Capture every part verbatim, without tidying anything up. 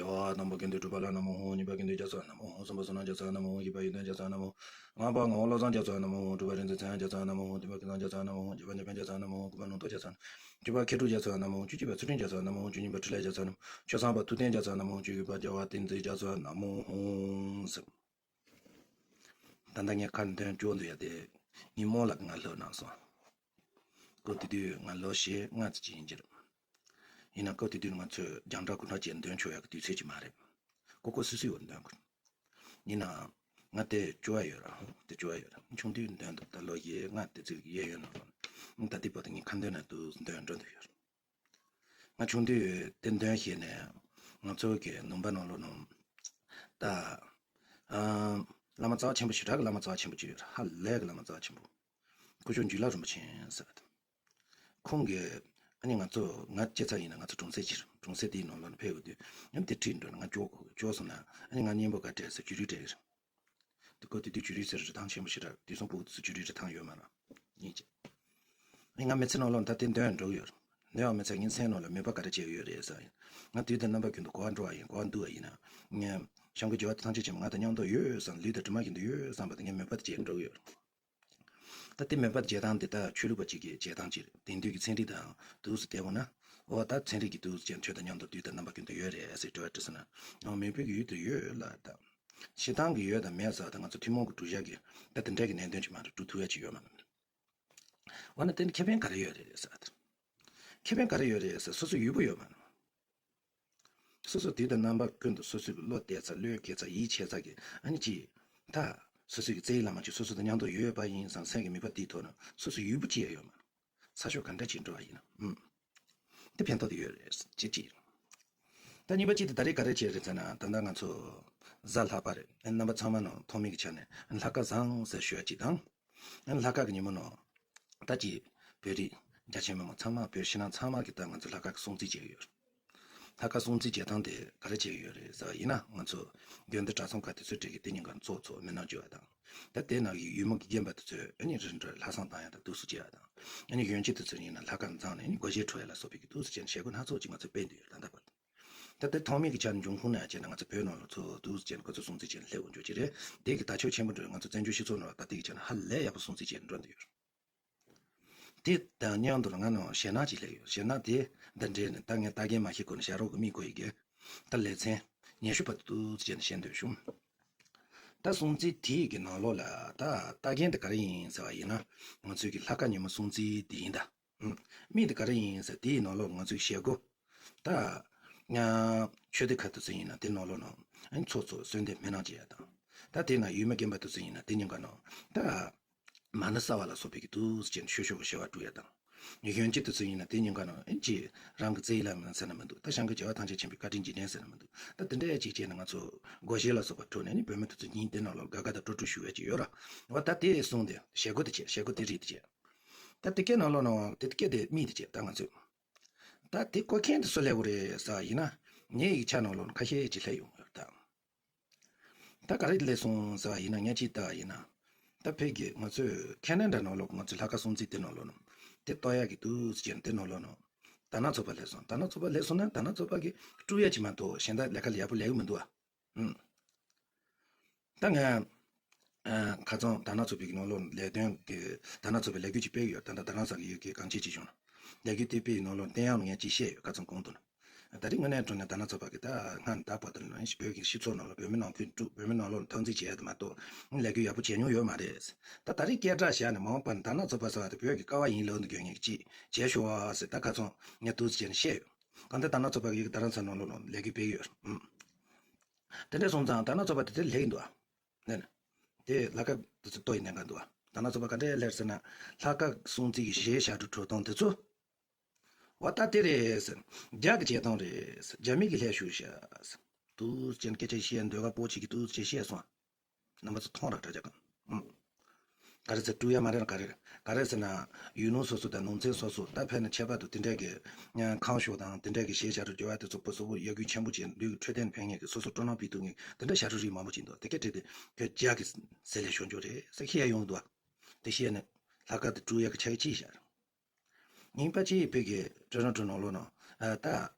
བ་དང་པོ་ཀུན་འདུས་གྲུབ་པ་ལ་ན་མོ་ཧོ། གཉིས་པ་ཀུན་འདུས་རྒྱ་མཚོ་ན་མོ་ཧོ། གསུམ་པ་བསོད་ནམས་རྒྱ་མཚོ་ན་མོ་ཧོ། བཞི་པ་ཡོན་ཏན་རྒྱ་མཚོ་ན་མོ་ཧོ། ལྔ་པ་ངག་དབང་བློ་བཟང་རྒྱ་མཚོ་ན་མོ་ཧོ། དྲུག་པ་རིག་འཛིན་ཚེ་དབང་རྒྱ་མཚོ་ན་མོ་ཧོ། བདུན་པ་ཀུན་བཟང་རྒྱ་མཚོ་ན་མོ་ཧོ། དགུ་པ་ནོར་ཐོག་རྒྱ་མཚོ་ན་མོ་ཧོ། བཅུ་པ་མཁས་གྲུབ་རྒྱ་མཚོ་ན་མོ་ཧོ། བཅུ་གཅིག་པ་ཚུལ་ཁྲིམས་རྒྱ་མཚོ་ན་མོ་ཧོ། བཅུ་གཉིས་པ་འཕྲིན་ལས་རྒྱ་མཚོ་ན་མོ་ཧོ། བཅུ་གསུམ་པ་ཐུབ་བསྟན་རྒྱ་མཚོ་ན་མོ་ཧོ། བཅུ་བརྒྱད་པ་རྒྱལ་བ་བསྟན་འཛིན་རྒྱ་མཚོ་ན་མོ་ཧོ་ཟེར། ད་ལྟ་ངས་ཁ་འདོན་བཅུག་འདོད་ཡ་དེ་ངའི་རྨོ་ལགས་ང་ལྷོད་གནང་སོང་། སྐབས་དེ་དུས་ང་ལོ་བཞི་ལྔ་ཙམ་ཅིག་ཡིན་གྱི་རེད། ཡིན་ན་སྐབས་དེ་དུས་ང་ཚོས་རྒྱང་བསྒྲགས་སྐུ་འཕྲེང་ཅན་འདོན་ཆོག་ཡག་གི་དུས་ཚོད་ཅིག་མ་རེད། ཀོ་ཀོ་སུ་སུའི་འོག་འདོན་དགོས། ཡིན་ནའང་ང་དེ་སྐྱོ་བ་ཡོད་ར་དེ་སྐྱོ་བ་ཡོད་ར། ཆུང་དུས་འདོན་འདུག་ད་ལོ་བཞི་ལྔ་དེ་ཚོའི་གཡས་གཡོན་ནང་ལོགས་ད་ལྟའི་བར་དུ་ངས་ཁ་འདོན་ན་དུ་འདོན་འགྲོ་འདུག་ཡོད། ང་ཆུང་དུས་དེ་འདོན་ཤེས་ནས་ང་ཚོ་གི་ནུབ་པ་ནང་ལོགས་ནང་ད་ཨ་བླ་མ་རྩ་བ་ཆེན་པོ་ཞེ་དྲག་གི་བླ་མ་རྩ་བ་ཆེན་པོ་ཅིག་ཡོད་ར། ཧ་ལས་གི་བླ་མ་རྩ་བ་ཆེན་པོ། སྐུ་ཞབས་འཇུ་ལག་རིན་པོ་ཆེ་ཟེར་བ་དང་། ཁོང་གིས་ཨ་ནི་ང་ཚོ་ང་སྐྱེས་ཚར་ཡིན་ན་ང་ཚོ་གྲོང་གསེབ་ཅིག་རེད། གྲོང་གསེབ་དེའི་ནང་ལོགས་ནས་ཕེབས་ཡོང་དུས་ཨ་ནི་དེ་ཁྲིད་འགྲོ་ནས་ང་སྐྱོ་སྐྱོ་སོང་ན་ཨ་ནི་ང་གཉེན་པོ་ག་སྤྲད་ཟེར་བྱུ་རུ་སྤྲད་ཡོད་རེད། དེ་ཀོ་དེ་དུས་བྱུ་རུ་ཟེར་རི་ཐང་ཆེན་པོ་ཞེ་དྲག་དུས་སང་ཕྲུ་གུ་དེ་ཚོ་བྱུ་རུ་རི་ཐང་ཡོད་མ་རེད། ཡིན་ཅི། ཨ་ནི་ང་མི་ཚེ་ནང་ལོགས་ད་དེ་འདོན་འགྲོ་གི་ཡོད་རེད། འདོན་པ་མི་ཚད་ངའི་མཚན་ནང་ལ་མོས་པ་ག་རེ་བྱས་ཡོད་རེད་ཟེར་ཡིན། ང་དུས་དང་རྣམ་པ་ཀུན་ཏུ་གོ་བ་འགྲོ་བ་ཡིན་གོ་བ་འདུག་བ་ཡིན་ན། ངས་བྱམས་མགོན་རྒྱལ་བ་ཐམས་ཅད་མཁྱེན་པ་ང་དང་མཉམ་དུ་ཡོད་བསམ་ལུས་དང་གྲིབ་མ་བཞིན་དུ་ཡོད་བསམ་པ་དེ་ངས་མོས་པ་དེ་བྱས་འགྲོ་གི་ཡོད་རེད། ད་དེ་མོས་པ་བྱེད་སྟངས་དེ་ད་ཆོས་ལུགས་པ་གཅིག་གི་བྱེད་སྟངས་གཅིག་རེད། དེང་དུས་ཀྱི་ཚན་རིག་དང་དུས་སུ་བལྟས་འོང་ན། འོ་ད་ཚན་རིག་གི་དུས་སུ་ཅན་ཆོས་དང་མཉམ་དུ་དུས་དང་རྣམ་པ་ཀུན་ཏུ་ཡོད་རེད་ཟེར་དྲི་བ་དྲིས་སོང་ན། འོ་མོས་པའི་གི་ཡུལ་དུ་ཡོད་ལ་ད། བྱེད་སྟངས་ཀྱི་ཡོད་དང་མེད་ཟེར་བ་ད་ང་ཚོ་ཐུན་མོང་གི་བསྒྲུབ་བྱ་གི་ད་དེ་འདྲ་གི་ནན་ཏན་ཅིག་མ་གཏོགས་སྒྲུབ་ཐུབ་ཡ་ཅིག་ཡོད་མ་རེད། འོ་ན་དེ་ནི་ཁེ་ཕན་ག་རེ་ཡོད་རེད་ཟེར་བ་དེ། ཁེ་ཕན་ག་རེ་ཡོད་རེད་ཟེར་སོ་སོའི་ཡུལ་པོ་ཡོད་མ་རེད། སོ་སོ་དུས་དང་རྣམ་པ་ཀུན་ཏུ་སོ་སོའི་བློ་གཏད་ཚ་བློས་འཁེལ་ཚ་ཡིད་ཆེས་ཚ་གི་ཨ་ནི་ཅི། ད་སོ་སོའི་གི་རྩེ་ཡི་བླ་མ་ཅིག་སོ་སོ་དང་མཉམ་དུ་ཡོད་པ་ཡིན་བསམ་སེམས་ཀྱི་མོས་པ་དེའི་ཐོག་ནས་སོ་སོའི་ཡུལ་པོ་ཅི་ཡང་ཡོད་མ་རེད། ས་ཕྱོགས་ག་འདྲ་ཅིག་འགྲོ་བ་ཡིན་ན་ཨུམ། དེ་ཕན་ཐོགས་དེ་ཡོད་རེད་ཅི་ཅི། ད་གཉིས་པ་གཅིག་དེ་ད་རེས་ག་རེ་བྱས་རེད་ཟེར་ན་ད་ལྟ་ང་ཚོ་གཟའ་ལྷག་པ་རེད། རྣམ་པ་ཚང་མ་ནང་ཐོག་མའི་གི་ཆ་ནས་ལྷག་དཀར་བཟང་ཟེར་ཞུ་ཡ་གཅིག་དང་། ལྷག་དཀར་གི་ཉིན་མོ་ནང་ད་ཅི་བོད་རིགས་རྒྱ་ཆེན་མི་མང་ཚང་མ་བོད་ཕྱི་ནང་ཚང་མ་གི་ད་ང་ཚོ་ལྷག་དཀར་གི་སྲུང་བརྩི་བྱས་ཡོད། ལྷག་དཀར་སྲུང་བརྩི་བྱེད་སྟངས་དེ་ག་རེ་བྱས་ཡོད་རེད་ཟེར་བ་ཡིན་ན་ང་ཚོ་དགོན་སྡེ་གྲྭ་ཚང་ཁག་དེ་ཚོའི་གྲས་ཀྱི་དེ་ཉིན་ཀར་ཚོགས་ཚོགས་མི་སྣ་བཅོལ་བ་དང་། ད་དེ་ནང་གི་ཡུལ་མི་གི་རྒན་པ་དེ་ཚོས་ཨ་ནི་རིམ་གྲོ་ལྷག་བསམ་བཏང་ཡ་དང་འདུག་སེ་བྱེད་ཡ་དང་། ཨ་ནི་གཞོན་སྐྱེས་དེ་ཚོ་ཡིན་ན་ལྷག་དཀར་མཛངས་ནས་ཨ་ནི་སྒོར་གཞས་འཁྲབ་ཡ་ལ་སོགས་པའི་གི་འདུག་སེ་བྱས་ནས་བྱེད་སྒོ་སྣ་ཚོགས་ཅིག་ང་ཚོས་སྤེལ་འདོད་ཡོད་ད་ལྟ་བར། ད་ལྟའི་ཐོག་མའི་གི་ཆ་ནས་འབྱུང་ཁུངས་ནས་བྱས་ན་ང་ཚོ་བོད་ནང་ལ་ཚོ་འདུག་སེ་བྱས་ནས་ཁོ་ཚོ་སྲུང་བརྩི་བྱས་ནས་སླེབས་འོང་རྒྱུ་ཅིག་རེད། དེ་གི་ད་ཆོས་ཆེན་པོ་འགྲོ་ང་ཚོ་བཙན་བྱོལ་སྤྱི་ཚོགས་ནང་ལ་ད་ལྟའི་གི་ཆ་ནས་ཧ་ལས་ཡག་པོ་སྲུང་བརྩི་བྱས་ནས་འགྲོ་འདོད་ཡོད། དེ་དང་མཉམ་དུ་ང་ནང་ཞེད་སྣང་ཅིག་སླེབས་ཡོད། ཞེད་སྣང་དེ་འདི་འདྲས་ནས་ད་ངས་ལྟ་མཁན་མ་ཤེས་གོ་ནས་བྱ་རོག་གི་མིག་གོ་ཡི་གེ། ད་ལེ་ཚན་ཉི་ཤུ་པ་འདུག་སེ་བྱས་ནས་བཤད་འདོད་བྱུང་། ད་སྲུང་བརྩི་དེ་གི་ནང་ལོགས་ལ་ད་ལྟ་མཁན་དེ་ག་རེ་ཡིན་ཟེར་བ་ཡིན་ན། ང་ཚོའི་གི་ལྷག་དཀར་ཉིན་མོ་སྲུང་བརྩི་དེ་ཡིན་ད། ཨུམ། མིང་དེ་ག་རེ་ཡིན་ཟེར་དེའི་ནང་ལོགས་ང་ཚོའི་བྱེད་སྒོ། ད། ཆོས་སྡེ་ཁག་དེ་ཚོ་ཡིན་ན་དེ་ནང་ལོགས་ནང་། ཚོགས་གཙོ་གསོལ་འདེབས་སྨོན་ལམ་བྱེད་ཡ་དང་། ད་དེ་ན་ཡུལ་མི་རྒན་པ་དེ་ཚོ་ཡིན་ན་དེ་ཉིན་ཀ་ནང་། ད། མ་ཎི་བསགས་པ་ལ་སོགས་པའི་གི་འདུག་སེ་བྱས་ནས་ཆོས་ཕྱོགས་ཀྱི་བྱ་བ་སྒྲུབ་ཡ་དང་། གཞོན་སྐྱེས་དེ་ཚོ་ཡིན་ན་དེ་ཉིན་ཀ་ནང་ཨེ་ཅེ་རང་གི་རྩེ་ཡི་བླ་མ་ཟེར་ན་མི་འདུག་ད་བྱམས་མགོན་རྒྱལ་བ་ཐམས་ཅད་མཁྱེན་པའི་བཀའ་དྲིན་རྗེས་དྲན་ཟེར་ན་མི་འདུག་ད་དེ་འདྲ་ཅིག་བྱས་ནས་ང་ཚོ་སྒོར་གཞས་ལ་སོགས་པ་འཁྲབ་ནས་ནི་བོད་མི་དེ་ཚོ་ཉིན་དེ་ནང་ལོགས་དགའ་དགའ་དང་སྤྲོ་སྤྲོ་བཞུགས་ཡ་ཅིག་ཡོད་ར། འོ་ད་དེ་གསུངས་ཏེ་བྱེད་སྒོ་དེ་བྱས་བྱེད་སྒོ་དེ་རིགས་དེ་བྱས། ད་དེ་སྐད་ནང་ལོགས་ནང་དེ་སྐད་དེ་མིང་དེ་བྱས་ད་ང་ཚོས། ད་དེ་བཀོལ་མཁན་དེ་སུ་སླེབས་པ་རེད་ཟེར་བ་ཡིན་ན། ངའི་ཡིག་ཆ་ནང་ལོགས་ནང་ཁ་ཤས་ཅིག་སླེབས་ཡོང་གི་ཡོད་ད། ད་ག་རེ་སླེབས་སོང་ཟེར་བ་ཡིན་ན་ངས་ཅིག་ལྟ་བ་ཡིན་ན། ད་ཕ་གི་ང་ཚོས་ཁེ་ན་ཌ་ནང་ལོགས་ང་ཚོའི་ལྷག་དཀར་སྲུང་བརྩི་དེ་ནང་ལོགས་ནང་དེ་གཏོར་ཡག་གི་འདུག་ཟེར་ནས་དེ་ནང་ལོགས་ནང་དར་ནག་ཚོགས་པ་སླེབས་སོང་། དར་ནག་ཚོགས་པ་སླེབས་སོང་ན་དར་ནག་ཚོགས་པ་གི་སྤྲུལ་ཡག་ཅིག་མ་གཏོགས་གཞན་དག་ལས་ཀ་ལ་ཡག་པོ་ལས་ཀྱི་མི་འདུག་ཨ། ཨུམ། ད་ང་། ཁ་སང་དར་ནག་ཚོགས་པའི་ནང་ལོགས་ལས་དོན་གྱི་དར་ནག་ཚོགས་པའི་ལས་འགུལ་ཅིག་སྤེལ་ཡོད། ད་ལྟ་རྡ་རམ་ས་ལ་ཡོད་མཁན་གངས་ཅན་སྐྱིད་གཤོངས་ལ། ལས་འགུལ་དེ་སྤེལ་ཡི་ནང་ལོགས་བསྟན་དབྱངས་ལ་ངས་ཅིག་བཤད་ཡོད་ཁ་སང་གོང་དུ་ན། ད་རེས་དངོས་གནས་དྲང་གནས་དར་ནག་ཚོགས་པ་གི་ད་སྔར་ད་བར་དུ་ནང་བཞིན་བོད་ཀྱི་སྤྱི་ཚོགས་ནང་ལ་བོད་མི་ནང་ཁུལ་དཀྲུག་བོད་མི་ནང་ལོགས་ལ་འཐབ་འཛིང་བྱས་ཡ་དེ་མ་གཏོགས་ལས་འགུལ་ཡག་པོ་བྱས་མྱོང་ཡོད་མ་རེད། ད་ད་རེས་སྐད་གྲགས་བཞག་ནས་མ་འོངས་པ་ནས་དར་ནག་ཚོགས་པ་ཟེར་བ་དེ་བོད་ཀྱི་ཀ་བ་ཡིན་ལབ་འདུག་དགོས་ངེས་ཀྱི་ཅིག་བྱས་ཤོག་ཨ་ཟེར་ད་ཁ་སང་ངས་འདུག་སེ་བྱས་ནས་བཤད་ཡོད། གང་ལྟར་དར་ནག་ཚོགས་པ་གི་རྡ་རམ་ས་ལ་ནང་ལོགས་ལ་ལས་འགུལ་སྤེལ་གྱི་ཡོད། ཨུམ། དེ་འདྲ་སོང་ཙང་དར་ནག་ཚོགས་པ་དེ་དེར་སླེབས་ཀྱི་འདུག་ཨ། ནས་ནས། དེ་ལྷག་དཀར་དེ་ཚོ་ལྟོ་ཡི་གནད་འགག་འདུག་ཨ། དར་ནག་ཚོགས་པ་ག་འདྲས་སླེབས་ཟེར་ན། ལྷག་དཀར་སྲུང་བརྩི་གི་གཞས་ཞབས་བྲོ་འཁྲབ་སྟངས་དེ་ཚོ། འོ་ད་དེ་རེད་ཟེར། རྒྱ་གི་བྱེད་སྟངས་རེད་ཟེར། རྒྱ་མི་གི་སླེབས་བཞུགས་ཤག་ཟེར། འདུག་སེ་བྱས་ནས་སྐད་ཆ་བཤད་འདོད་ཁ་པོ་ཅིག་གིས་འདུག་སེ་བཤད་སོང་། རྣམ་པ་ཚོ་མཐོང་ར་དྲ་རྒྱ་གང་། ཨུམ། ག་རེ་ཟེར་སྤྲུལ་ཡ་མ་རེད་ལ་ག་རེ་རེད། ག་རེ་ཟེར་ན། ཡུལ་ལུང་སོ་སོ་དང་ནང་ཚན་སོ་སོ་ད་ཕན་ན་ཁྱད་པར་དུ་དེ་འདྲས་ཀྱི། ཁང་ཤོག་དང་དེ་འདྲས་ཀྱི་གཞས་ཞབས་བྲོ་རྒྱག་ཡ་དེ་ཚོ་བུ་གསོ་བོ་ཡ་གུ་ཆེན་པོ་བྱས་ལུས་ཀྱི་འཕྲོད་བསྟེན་ཕན་ངེས་ཀྱི་སོ་སོ་སྤྲོ་སྣང་སྤེལ་ཐུབ་ངེས་དེ་འདྲ་ཞབས་བྲོ་རིགས་མང་པོ་ཅིག་འདུག་དེ་སྐད་བྲིས་ཏེ་ཁྱོད་རྒྱ་གི་ཟེར་ལས་ཤོར་འཇོག་རེད་ཟེར་ཤེས་ཡ་ཡོང་གི་འདུག་དེ་ཤེས་ནས་ལྷག་དཀར་དེ་སྤྲུལ་ཡ་གི་ཆ་གི་ཅིག་ཤར། ཉིན་པ་གཅིག་བོད་ཀྱི་ཊོ་རོན་ཊོ་ནང་ལོགས་ནང་། ཨ་ད།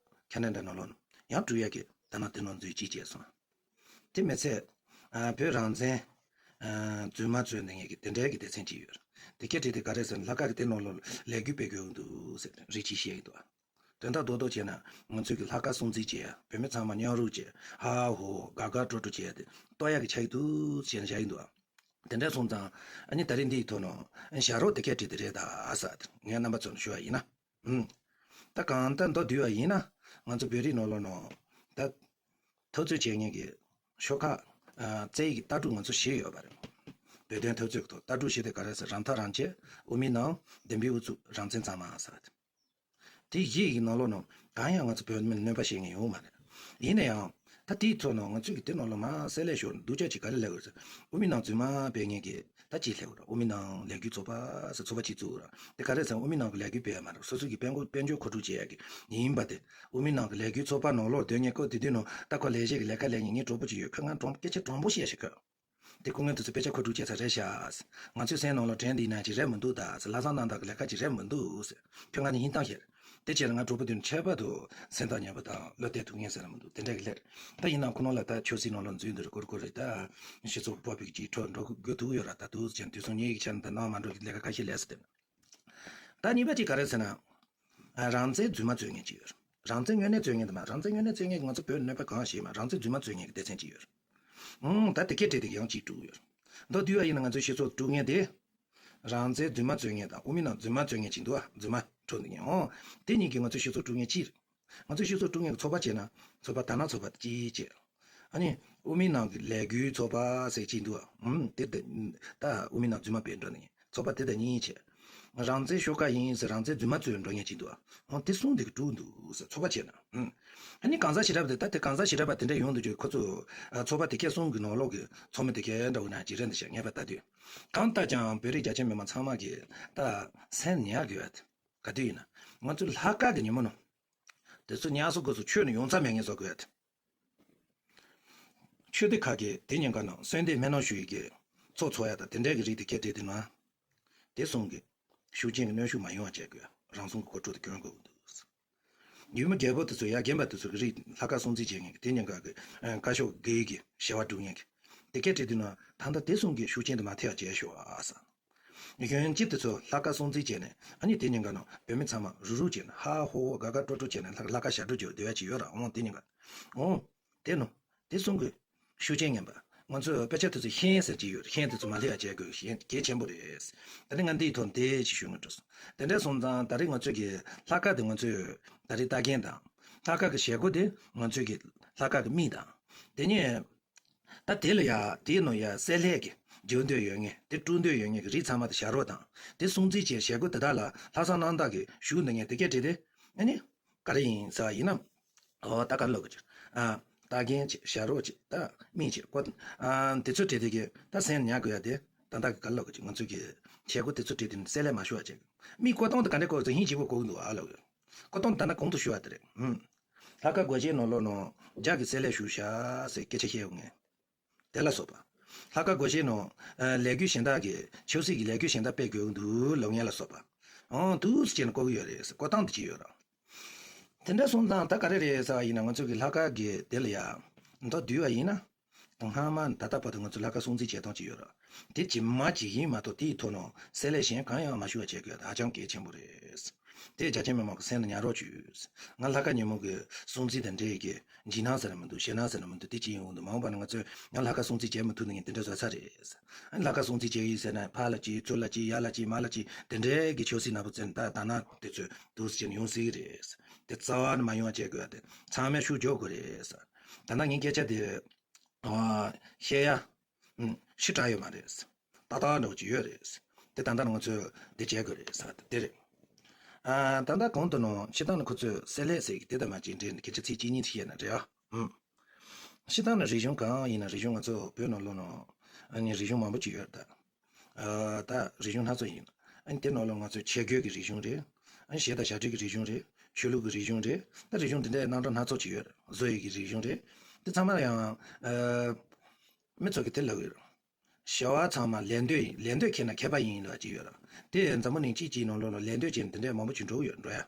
ཁེ་ན་ཌ་ནང་ལོགས་ནང་ཡང་སྤྲུལ་ཡག་གི་ ད་ནང་དེ་ནང་འཛུལ་ཅིག་བྱས་སོང་། དེ་མི་ཚད། ཨ་བོད་རང་བཙན་ཨ་རྫུན་མ་རྩོད་ནས་ངེད་ཀྱི་དེ་འདྲའི་གི་སྡེ་ཚན་ཅིག་ཡོད་རེད། དེ་སྐད་བྲིས་དེ་ག་རེ་ཟེར་ན་ལྷག་དཀར་གི་དེ་ནང་ལོགས་ལ་ལས་འགུལ་སྤེལ་དགོས་ཀྱི་འདུག་ཟེར་རེ་ཅིག་བཤད་ཀྱི་འདུག་དོན་དག་རྡོག་རྡོག་བྱས་ན་ང་ཚོས་ཀྱི་ལྷག་དཀར་སྲུང་བརྩི་བྱས་བོད་མི་ཚང་མ་མཉམ་རུབ་བྱས་ཧ་ཧོ་དགའ་དགའ་སྤྲོ་སྤྲོ་བྱས་ཏེ་ལྟོ་ཡག་གི་ཆགས་ཀྱི་འདུག་ཟེར་ནས་བཞག་གི་འདུག་དེ་འདྲ་སོང་ཙང་ཨ་ནི་ད་རེས་འདིའི་ཐོག་ནས་ཨ་ནི་བཞག་རོགས་དེ་སྐད་བྲིས་དེ་རེད་ད་ཨ་ས་ངས་རྣམ་པ་ཚོ་ལ་ཞུ་བ་ཡིན་ན། ཨུམ། ད་གང་ལྟར་མདོར་བསྡུས་པ་ཡིན་ན་ང་ཚོ་བོད་རིགས་ནང་ལོགས་ནང་ད་འཐབ་རྩོད་བྱེད་མཁན་གྱི་ཤོག་ཁག་ཨ་རྩེ་ཡི་གི་ལྟ་གྲུབ་ང་ཚོ་བཞི་ཡོད་པ་རེད། བོད་དོན་འཐབ་རྩོད་ཀྱི་ཐོག་ལྟ་གྲུབ་བཞི་དེ་ག་རེ་ཟེར་རང་ཐག་རང་བཅད་དབུ་མའི་ནང་བདེན་པའི་དབུ་ཚུགས་རང་བཙན་གཙང་མ་ཟེར་བ་དེ། དེ་བཞི་ཡི་གི་ནང་ལོགས་ནང་གང་ཡང་ང་ཚོ་བོད་མི་ལ་གནོད་པ་བྱེད་མཁན་ཡོད་མ་རེད། ཡིན་ན་ཡང་ད་དེའི་ཐོག་ནང་ང་ཚོས་ཀྱི་དེ་ནང་ལ་མ་གསལ་ལེ་ཤོར་སྡུག་ཅག་ཅིག་ག་རེ་ལབ་ཡོད་ཟེར། དབུ་མའི་ནང་རྫུན་མ་སྤེལ་མཁན་གྱི་ད་ཅིག་སླེབས་ར་དབུ་མའི་ནང་ལས་འགུལ་ཚོགས་པ་ཟེར་ཚོགས་པ་ཅིག་བཙུགས་ར། དེ་ག་རེ་ཟེར་དབུ་མའི་ནང་གི་ལས་འགུལ་སྤེལ་ཡ་མ་རེད། སོ་སོ་གི་དཔལ་འབྱོར་དཔལ་འབྱོར་མཁོ་སྒྲུབ་བྱེད་ཡ་གི་ཡིན་པ་དེ་དབུ་མའི་ནང་གི་ལས་འགུལ་ཚོགས་པ་ནང་ལོགས་སྡོད་མཁན་ཀོ་དེ་དུས་ནང་ད་ཁོ་ལས་བྱེད་ཀྱི་ལས་ཀ་ལས་མཁན་ངའི་གྲོགས་པོ་ཅིག་ཡོད་ཁོས་ང་དྲང་སྐད་ཆ་དྲང་པོ་བཤད་ཤིག་ཁོས། དེ་སྐུ་ངོ་དེ་ཚོ་དཔེ་ཆ་མཁོ་སྒྲུབ་བྱེད་ས་རེད་ཤག་ང་ཚོའི་སེམས་ནང་ལ་དྲན་འདི་ན་ཅིག་རེད་མི་འདུག་ད་ཟེར། ལྷག་བསམ་རྣམ་དག་གི་ལས་ཀ་ཅིག་རེད་མི་འདུག་ཟེར། ཁྱོད་ང་ནི་ཡིན་སྟངས་ཤེར། དེ་བྱས་ན་ང་གྲོགས་པོ་དེ་ནི་ཁྱད་པར་དུ་སེམས་ཐག་ཉེ་པོ་དང་བློ་གཏད་ཐུབ་མཁན་ཟེར་ན་མི་འདུག་དེ་འདྲ་གི་ལེར། ད་ཡིན་ནའང་ཁོ་ནང་ལ་ད་ཆབ་སྲིད་ནང་ལ་འཛུལ་འདི་རེད་གོ་རེ་གོ་རེད་ད། སྤྱི་ཚོགས་སྤོབས་པའི་ཅིག་ཁྲོད་འགྲོ་དགོས་ཐུག་ཡོད་ར། ད་དུས་ཅན་དུས་སང་ཉིད་ཀྱི་ཆ་ནས་ད་ནང་མ་འགྲོ་གི་ལས་ཀ་ཁ་ཤས་ལས་སྲིད་དེ། ད་གཉིས་པ་ཅིག་ག་རེ་ཟེར་ན། ཨ་རང་བཙན་རྫུན་མ་རྩོད་མཁན་ཅིག་ཡོད་རེད། རང་བཙན་དངོས་གནས་རྩོད་མཁན་དེ་མ་རང་བཙན་དངོས་གནས་རྩོད་མཁན་གྱིས་ང་ཚོ་བོད་གནོད་པ་གང་བྱེད་མ་རང་བཙན་རྫུན་མ་རྩོད་མཁན་གྱི་སྡེ་ཚན་ཅིག་ཡོད་རེད། ཨང་ད་དེ་སྐད་བྲིས་དེ་ཡང་གཅིག་དཀྲུགས་ཡོད་རེད། མདོར་བསྡུས་པ་ཡིན་ན་ང་ཚོའི་སྤྱི་ཚོགས་དཀྲུག་མཁན་དེ། རང་བཙན་རྫུན་མ་རྩོད་མཁན་དང་དབུ་མའི་ནང་རྫུན་མ་རྩོད་མཁན་ཅིག་འདུག་ཨ། རྫུན་མ་འཁྲུག་འདི་ངན་ཨང་། དེ་གཉིས་ཀྱིས་ང་ཚོའི་སྤྱི་ཚོགས་དཀྲུག་མཁན་གཅིག་རེད། ང་ཚོའི་སྤྱི་ཚོགས་དཀྲུག་མཁན་གྱི་ཚོགས་པ་བྱས་ན་ཚོགས་པ་དར་ནག་ཚོགས་པ་དེ་གཅིག་བྱས། ཨ་ནི་དབུ་མའི་ནང་གི་ལས་འགུལ་ཚོགས་པ་ཟེར་གཅིག་འདུག་ཨ། ཨང་དེ་དེ་ད་དབུ་མའི་ནང་རྫུན་མ་སྤེལ་འགྲོ་ནི་ཚོགས་པ་དེ་དང་གཉིས་བྱས། རང་བཙན་ཤོག་ཁག་ཡིན་ཟེར་རང་བཙན་རྫུན་མ་རྩོད་འགྲོ་མཁན་གཅིག་འདུག་ཨ། ཨང་དེ་གསུམ་དེ་གིས་དཀྲུག་འདུག་ཟེར་ཚོགས་པ་བྱས་ན། ཨང་ཨ་ནི་གང་ཟག་བྱེ་བྲག་པ་དེ་ད་དེ་གང་ཟག་བྱེ་བྲག་པ་དེ་འདྲ་ཡོང་དུས་ཁོ་ཚོ་ཨ་ཚོགས་པ་དེ་གའི་གསུམ་གྱི་ནང་ལོགས་ཀྱི་ཚོགས་མི་དེ་གའི་འདྲ་བོ་ན་ཅིག་རེད་འདི་ཤག་ངེས་པར་ལྟ་དུས། གང་ལྟར་ཀྱང་བོད་རིགས་རྒྱ་ཆེ་མི་མང་ཚང་མ་གིས་ད་སེམས་ཉར་དགོས་པ་ག་དུས་ཡིན་ན། ང་ཚོའི་ལྷག་དཀར་གྱི་ཉིན་མོ་ནང་། དེ་ཚོ་ཉར་ཚགས་དགོས་སུ་ཆོས་ནི་ཡོང་ཚ་མེད་ངེས་བཟོ་དགོས་ཡ་དེ། ཆོས་སྡེ་ཁག་གིས་དེ་ཉིན་ཀ་ནང་གསོལ་འདེབས་སྨོན་ལམ་ཞུ་ཡི་གེ་ཚོགས་ཚོགས་ཡ་དང་དེ་འདྲའི་གི་རིགས་དེ་ཁྱེད་དེ་དེ་ནང་། དེ་གསུམ་གྱི་ཤུགས་རྐྱེན་གྱི་གནོན་ཤུགས་མ་ཡོང་བ་བྱེད་དགོས་རང་སྲུང་གི་གོ་ཆོད་དུ་གྱོན་དགོས་འདུག་ཡུལ་མི་རྒྱལ་པོ་དེ་ཚོ་ཡ་རྒན་པ་དེ་ཚོ་གི་རིགས་ལྷག་དཀར་སྲུང་བརྩི་བྱེད་མཁན་གྱི་དེ་ཉིན་ཀ་གི་བཀའ་ཤོག་དགེ་གི་ཞལ་བ་སྒྲུབ་མཁན་གྱི་དེ་སྐད་བྲིས་དུས་ན་ད་ལྟ་དེ་གསུམ་གྱི་ཤུགས་རྐྱེན་དུ་མ་ཐེ་བ་བྱས་ཤོག་ཨ་ས། གཞོན་སྐྱེས་དེ་ཚོ་ལྷག་དཀར་སྲུང་བརྩི་བྱས་ནས་ཨ་ནི་དེ་ཉིན་ཀ་ནང་བོད་མི་ཚང་མ་རུག་རུག་བྱས་ནས་ཧ་ཧོ་ཧོ་དགའ་དགའ་སྤྲོ་སྤྲོ་བྱས་ནས་ལྷག་ལྷག་དཀར་ཞབས་བྲོ་བརྗོད་བསྡད་ཡ་ཅིག་ཡོད་ར་འོང་དེ་ཉིན་ཀ་འོང་། དེ་ནོ། དེ་གསུང་གི་ཤུགས་རྐྱེན་ངན་པ། ང་ཚོས་དཔེ་ཆ་དེ་ཚོ་ཤན་ཟེར་གྱི་ཡོད་རེད། ཤན་དེ་ཚོ་མ་སླེབས་ཡ་བྱེད་དགོས་ཤན་གལ་ཆེན་པོ་རེད། ད་རེས་ང་འདིའི་ཐོག་འདི་ཅིག་ཞུ་ངེས་འགྲོ་སོང་། དེ་འདྲ་སོང་ཙང་ད་རེས་ང་ཚོས་ཀྱི་ལྷག་དཀར་དེ་ང་ཚོས་ད་རེས་ལྟ་མཁན་དང་། ལྷག་དཀར་གྱི་བྱེད་སྒོ་དེ་ང་ཚོས་ཀྱི་ལྷག་དཀར་གྱི་མིང་དང་། དེ་ནས་ད་དེ་ལ་ཡ་དེའི་ནང་ཡ་བསྲེ་ལྷད་ཀྱི་རྒྱུག་འདོད་ཡོད་ངེས་དེ་དཀྲུག་འདོད་ཡོད་ངེས་ཀྱི་རིགས་ཚང་མ་དེ་བཞག་རོགས་དང་། དེ་སྲུང་བརྩི་བྱས་བྱེད་སྒོ་དེ་དག་ལ་ལྷག་བསམ་རྣམ་དག་གིས་ཞུགས་འདོད་ངེས་དེ་སྐད་བྲིས་ཏེ། ཨ་ནི། ག་རེ་ཡིན་ཟེར་བ་ཡིན་ན། ཨོ་ད་ག་ལོག་གི་ཅིག་ཨ། ད་རྒན་ཅིག་བྱ་རོག་ཅིག་ད་མི་ཅིག་ཀོ་ཨ། དེ་ཚོ་བྲིས་དེ་གི་ད་སེམས་ཉར་དགོས་ཡ་དེ་ད་ད་ག་ལོག་གི་ཅིག་ང་ཚོ་གི་བྱེད་སྒོ་དེ་ཚོ་བྲིས་དེ་བསྲེ་ལྷད་མ་ཤོར་བ་བྱེད། མི་ཀོ་སྟོང་དེ་ག་འདྲ་ཀོ་ཚོ་ཧིན་ཅིག་པོ་གོ་གི་འདུག་ཨ་ལོག་གི་ཀོ་སྟོང་ད་ན་གོང་དུ་ཞུ་བ་དེ་རེད། ཧུམ། ལྷག་དཀར་སྒོ་ཆེན་ནང་ལོགས་ནང་རྒྱ་གི་བསྲེ་ལྷད་ཞུགས་ཤག་ཟེར་སྐད་ཆ་བཤད་ཡོང་ངེས། དེ་ལ་སོགས་པ། ལྷག་དཀར་སྒོ་ཆེན་ནང་ལས་འགུལ་གཞན་དག་གི་ཆབ་སྲིད་ཀྱི་ལས་འགུལ་གཞན་དག་སྤེལ་དགོས་ཀྱི་འདུག་ལབ་མཁན་ལ་སོགས་པ། ཨང་དུས་སུ་བྱས་ནས་བཀོད་ཀྱི་ཡོད་རེད་ཟེར་བཀོད་སྟངས་དེ་ཅིག་ཡོད་རེད། དེ་འདྲ་སོང་ཙང་ད་ག་རེ་རེད་ཟེར་བ་ཡིན་ན་ང་ཚོ་གི་ལྷག་དཀར་གི་དེ་ལ་ཡ། མདོར་བསྡུས་པ་ཡིན་ན། སྔ་མ་ད་ལྟ་བར་དུ་ང་ཚོ་ལྷག་དཀར་སྲུང་བརྩི་བྱེད་སྟངས་ཅིག་ཡོད་རེད། དེ་ཇི་མ་ཇི་བཞིན་མ་གཏོགས་དེའི་ཐོག་ནས་བསྲེ་ལྷད་གཞན་གང་ཡང་མ་ཞུགས་པ་བྱེད་དགོས་ཧ་ཅང་གལ་ཆེན་པོ་རེད། དེ་རྒྱ་ཆེ་མི་མང་གི་སེམས་ལ་ཉར་རོགས་བྱོས། ང་ལྷག་དཀར་ཉིན་མོ་གི་སྲུང་བརྩི་དང་འབྲེལ་གྱི་འཇིགས་སྣང་ཟེར་ན་མི་འདུག་ཞེད་སྣང་ཟེར་ན་མི་འདུག་དེ་ཅི་ཡིན་འོང་འདུག་མ་འོངས་པ་ན་ང་ཚོས་ང་ལྷག་དཀར་སྲུང་བརྩི་བྱེད་མི་ཐུབ་ནི་ཡིན་དེ་འདྲ་བཟོ་ས་རེད། ཨ་ནི་ལྷག་དཀར་སྲུང་བརྩི་བྱེད་ཡིན་ཟེར་ན་ཕར་ལ་ཅི་ཚུར་ལ་ཅི་ཡར་ལ་ཅི་མར་ལ་ཅི་དེ་འདྲའི་གི་ཆབ་སྲིད་ནག་པོ་བཙན་ད་ད་ན་དེ་ཚོས་འདུག་ཟེར་ནས་ཡོང་སྲིད་གི་རེད། དེ་རྩ་བ་ནས་མ་ཡོང་བ་བྱེད་དགོས་ཡ་དེ་ཚང་མས་ཤུགས་རྒྱོབ་དགོས་རེད། ད་ལྟ་ངའི་སྐད་ཆ་དེ་བཤད་ཡ་ཞེ་དྲག་ཡོད་མ་རེད། ཏག་ཏག་འདྲ་བོ་ཅིག་ཡོད་རེད། དེ་ད་ལྟ་ང་ཚོས་དེ་བྱེད་དགོས་རེད་ཟེར་བ་དེ་རེད། ཨ། ད་ལྟ་གོང་དུ་ནང་སྤྱིར་བཏང་ནས་ཁོ་ཚོས་བསྲེ་ལྷད་ཟེར་གི་དེ་དང་མ་གཅིག་འདྲེས་ནས་སྐད་ཆ་ཚིག་གཅིག་གཉིས་ཤིག་བཤད་ན་འགྲིག་ཨ། ཨུམ། སྤྱིར་བཏང་ནས་རིག་གཞུང་གང་ཡིན་ན་རིག་གཞུང་ང་ཚོ་བོད་ནང་ལོགས་ནང་ཨ་ནི་རིག་གཞུང་མང་པོ་ཅིག་ཡོད་རེད་ད། ཨ། ད་རིག་གཞུང་སྣ་ཚོགས་ཡིན། ཨ་ནི་དེ་ནང་ལོགས་ང་ཚོའི་ཆས་གོས་ཀྱི་རིག་གཞུང་རེད། ཨ་ནི་གཞས་དང་ཞབས་བྲོ་གི་རིག་གཞུང་རེད། ཆོས་ལུགས་ཀྱི་རིག་གཞུང་རེད། ད་རིག་གཞུང་དེ་འདྲའི་རྣམ་གྲངས་སྣ་ཚོགས་ཅིག་ཡོད་རེད། བཟོ་ཡིག་གི་རིག་གཞུང་རེད། དེ་ཚང་མ་ལ་ཡང་ཨ། མི་ཚོ་གི་དེ་ལབ་ཡོད་རེད། བྱ་བ་ཚང་མ་ལས་འདོད་ཡིན། ལས་འདོད་ཁེལ་ན་མཁས་པ་ཡིན་ལབ་ཅིག་ཡོད་ར། དེ་འཛམ་བུ་གླིང་གཅིག་གཅིག་ནང་ལོགས་ལ་ལས་འདོད་ཅན་དེ་འདྲའི་མང་པོ་ཅིག་འགྲོ་གི་ཡོད་འགྲོ་ཡ།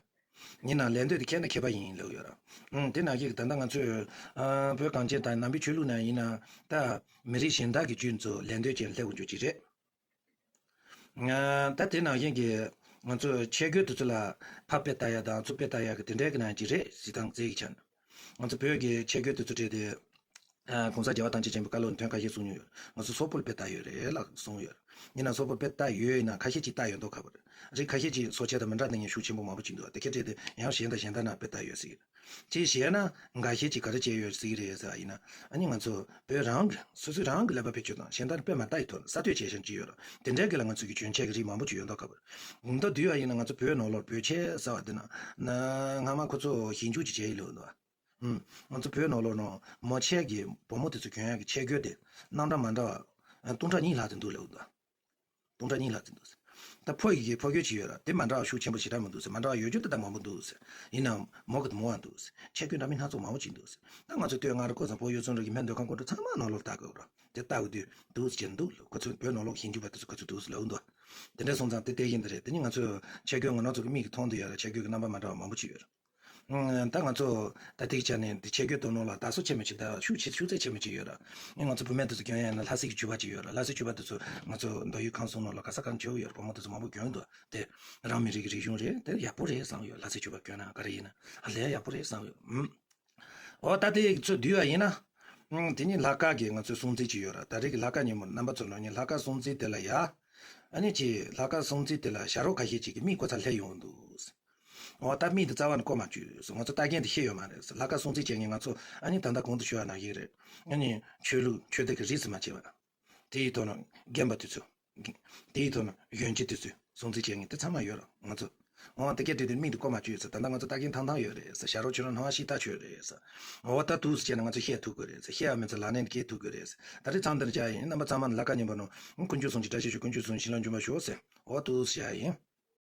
ཡིན་ནའང་ལད་ཟློས་དེ་ཁྱད་ན་ཁྱད་པར་ཡིན་ལབ་ཡོད་ར། ཨང་། དེ་ནང་བཞིན་གྱི་ད་ལྟ་ང་ཚོས་ཨ་བོད་གངས་ཅན་དང་ནང་པའི་ཆོས་ལུགས་ནང་ཡིན་ན་ད་མི་རིགས་གཞན་དག་གི་རྒྱུད་ཚོ་ལད་ཟློས་ཅན་སླེབས་ཡོང་རྒྱུ་ཅིག་རེད། ཨ་ད་དེ་ནང་བཞིན་གྱི་ང་ཚོས་ཆས་གོས་དེ་ཚོ་ལ་ཕར་དཔེ་ལྟ་ཡ་དང་ཚུར་དཔེ་ལྟ་ཡ་གི་དེ་འདྲའི་གི་ནང་ཅིག་རེད། སྤྱིར་བཏང་རྩལ་གྱི་ཆ་ནས་ང་ཚོ་བོད་ཀྱི་ཆས་གོས་དེ་ཚོ་སྤྲས་ཏེ། ཨ་༸གོང་ས་རྒྱལ་བ་ཐམས་ཅད་མཁྱེན་པའི་བཀའ་སློབ་ནས་དོན་ཁ་ཤས་གསུངས་མྱོང་ཡོད། ང་ཚོ་སོག་པོ་ལ་དཔེ་ལྟ་ཡོད་རེད་ལ་གསུངས་ཡོད། ཡིན་ན་སོག་པོ་ལ་དཔེ་ལྟ་ཡོད་ཡིན་ན་ཁ་ཤས་ཅིག་ལྟ་ཡོད་མདོག་ཁ་པོ་རེད། རིགས་ཁ་ཤས་ཅིག་སོ་ཆས་དང་མི་འདྲ་ནི་ངན་ཤུགས་ཆེན་པོ་མང་པོ་ཅིག་འདུག་དེ་ཁྱེད་བྲིས་ཏེ་ཡང་གཞན་དང་གཞན་དག་ན་དཔེ་ལྟ་ཡོད་ཟེར་གྱི་རེད། ཅིག་བཤད་ན་འགའ་ཤས་ཅིག་ག་རེ་བྱས་ཡོད་ཟེར་གྱི་རེད་ཟེར་བ་ཡིན་ན། ཨ་ནི་ང་ཚོ་བོད་རང་གི་སོ་སོའི་རང་གི་ཀླད་པ་བེད་སྤྱོད་དང་གཞན་དག་ལ་དཔེ་མ་ལྟ་ཡི་ཐོག་ནས་གསར་གཏོད་བྱས་བཞིན་ཅིག་ཡོད་རེད། དེ་འདྲའི་གི་ལ་ང་ཚོ་གི་གྱོན་ཆས་ཀྱི་རིགས་མང་པོ་ཅིག་ཡོད་མདོག་ཁ་པོ་རེད། མདོར་བསྡུས་པ་ཡིན་ན་ང་ཚོ་བོད་ནང་ལོགས་བོད་ཆས་ཟེར་བ་འདི་ན་ན་སྔ་མ་ཁོ་ཚོ་ཞིབ་འཇུག་ཅིག་བྱས་ཡི་ལོ་འདུག་ཨུམ། ང་ཚོ་བོད་ནང་ལོགས་ནང་མོ་ཆས་ཀྱི་བུ་མོ་དེ་ཚོ་གྱོན་ཡག་གི་ཆས་གོས་དེ་རྣམ་གྲངས་མ་འདྲ་བ་སྟོང་ཕྲག་གཉིས་ལྷག་ཙམ་འདུག་ལབ་འདུག་སྟོང་ཕྲག་གཉིས་ལྷག་ཙམ་འདུག་ད་ཕོ་ཡི་གི་ཕོ་གོས་ཅིག་ཡོད་ར། དེ་མ་འདྲ་བ་ཤུགས་ཆེན་པོ་ཞེ་དྲག་མི་འདུག་ཟེར། མ་འདྲ་བ་ཡོད་རྒྱུ་དེ་ལྟ་མང་པོ་འདུག་ཟེར། ཡིན་ནའང་མོ་གི་དེ་མང་བ་འདུག་ཟེར། ཆས་གོས་འདྲ་མིན་སྣ་ཚོགས་མང་པོ་ཅིག་འདུག་ཟེར། ད་ང་ཚོ་སྟོད་མངའ་རིས་ཀོ་ས་བོད་ཡུལ་ཚོ་འདྲ་གི་སྨན་སྡོད་ཁང་ཀོ་འདྲ་ཚང་མ་ནང་ལོགས་ལྟ་དགོས་ར། དེ་ལྟ་དགོས་དུས་འདུག་ཟེར་གྱི་འདུག་ལོ། ཁོ་ཚོ་བོད་ནང་ལོགས་ཞིབ་འཇུག་པ་དེ་ཚོ་ཁོ་ཚོ་འདུག་ཟེར་ལབ་འདུག་དེ་འདྲ་སོང་ཙང་དེ་དེ་བཞིན་དུ་རེད། དེ་ནི་ང་ཚོས་ཆས་གོས་ངོ་ནག་ཚོ་གི་མིག་གིས་མཐོང་དུ་ཡོད་ར། ཆས་གོས་ཀྱི་རྣམ་པ་མ་འདྲ་བ་མང་པོ་ཅིག་ཡོད་ར། ཨང་། ད་ང་ཚོ་ད་ཐིག་ཆ་ནས་འདི་ཆས་གོས་དོ་ནོ་ལ་དག་སོ་ཆེ་མི་ཆེ་ད་ཤུགས་ཆེ་ཤུགས་ཚད་ཆེ་མི་ཆེ་ཡོད་ར། ཨེ་ང་ཚོ་བུད་མེད་དེ་ཚོ་གྱོན་ཡ་ན་ལྷ་སའི་གི་ཕྱུ་པ་ཅིག་ཡོད་ར། ལྷ་སའི་ཕྱུ་པ་དེ་ཚོ་ང་ཚོ་མདོ་དབུས་ཁམས་གསུམ་ནང་ལ་ག་ས་ག་ནས་མཆོད་ཡོད་ར། བུ་མོ་དེ་ཚོ་མང་པོ་གྱོན་འདུག་དེ་རང་མི་རིགས་ཀྱི་རིག་གཞུང་རེད། དེ་ཡག་པོ་རེད་བསམ་ཡོད། ལྷ་སའི་ཕྱུ་པ་གྱོན་ན་ག་རེ་ཡིན་ན་ཨ་ལས་ཡག་པོ་རེད་བསམ་ཡོད། ཨུམ། འོ་ད་དེ་ཚོ་བསྡུས་པ་ཡིན་ན། ཨང་། དེ་ནི་ལྷག་དཀར་གྱི་ང་ཚོའི་སྲུང་བརྩི་ཅིག་ཡོད་ར། ད་རེས་ཀྱི་ལྷག་དཀར་ཉིན་མོ་རྣམ་པ་ཚོ་ནང་ནས་ལྷག་དཀར་སྲུང་བརྩི་དེ་ལ་ཡ། ཨ་ནི་ཅི་ལྷག་དཀར་སྲུང་བརྩི་དེ་ལ་ཞྭ་རོ་ཁ་ཤས་ཅིག་གི་མིག་ཀོ་ཚ་སླེབས་ཡོང་འདུག་འོ་ད་མིག་འདི་རྩ་བ་ནས་ཀོ་མ་བཅུག་ཟེར། ང་ཚོ་ལྟ་མཁན་དེ་ཤེས་ཡོད་མ་རེད་ཟེར། ལྷག་དཀར་སྲུང་བརྩི་བྱེད་མཁན་ང་ཚོ་ཨ་ནི་ད་ལྟ་གོང་དུ་ཞུས་པ་ནང་བཞིན་རེད། ཨ་ནི་ཆོས་ལུགས་ཆོས་དད་ཀྱི་རིས་སུ་མ་ཆད་པ། དེའི་ཐོག་ནས་རྒན་པ་དེ་ཚོ། དེའི་ཐོག་ནས་གཞོན་སྐྱེས་དེ་ཚོས་སྲུང་བརྩི་བྱེད་མཁན་དེ་ཚང་མ་ཡོད་ར། ང་ཚོ་འོ་དེ་སྐད་བྲིས་དུས་མིག་འདི་ཀོ་མ་བཅུག་ཟེར། ད་ལྟ་ང་ཚོ་ལྟ་མཁན་ཐང་ཐང་ཡོད་རེད་ཟེར། ཞྭ་རོ་ཁྱོད་རང་སྣང་བ་ཤི་ཐག་ཆོད་རེད་ཟེར། འོ་ད་འདུག་སེ་བྱས་ན་ང་ཚོ་བཤད་ཐུབ་དགོས་རེད་ཟེར། བཤད་ཡ་མེད་ཚེ་ལག་ལེན་འཁེལ་ཐུབ་དགོས་རེད་ཟེར། ད་རེས་མཚམས་འདིར་བཅར་ཡིན། རྣམ་པ་ཚང་མ་ལ་ལྷག་དཀར་ཉིན་མོ་ནང་དཀོན་མཆོག་གསུམ་གྱི་བཀྲ་ཤིས་ཤོག་དཀོན་མཆོག་གསུམ་གྱི་བྱིན་རླབས་འབྱུང་བར་ཤོག་ཟེར། འོ་འདུག་སེ་བྱས་ཡིན།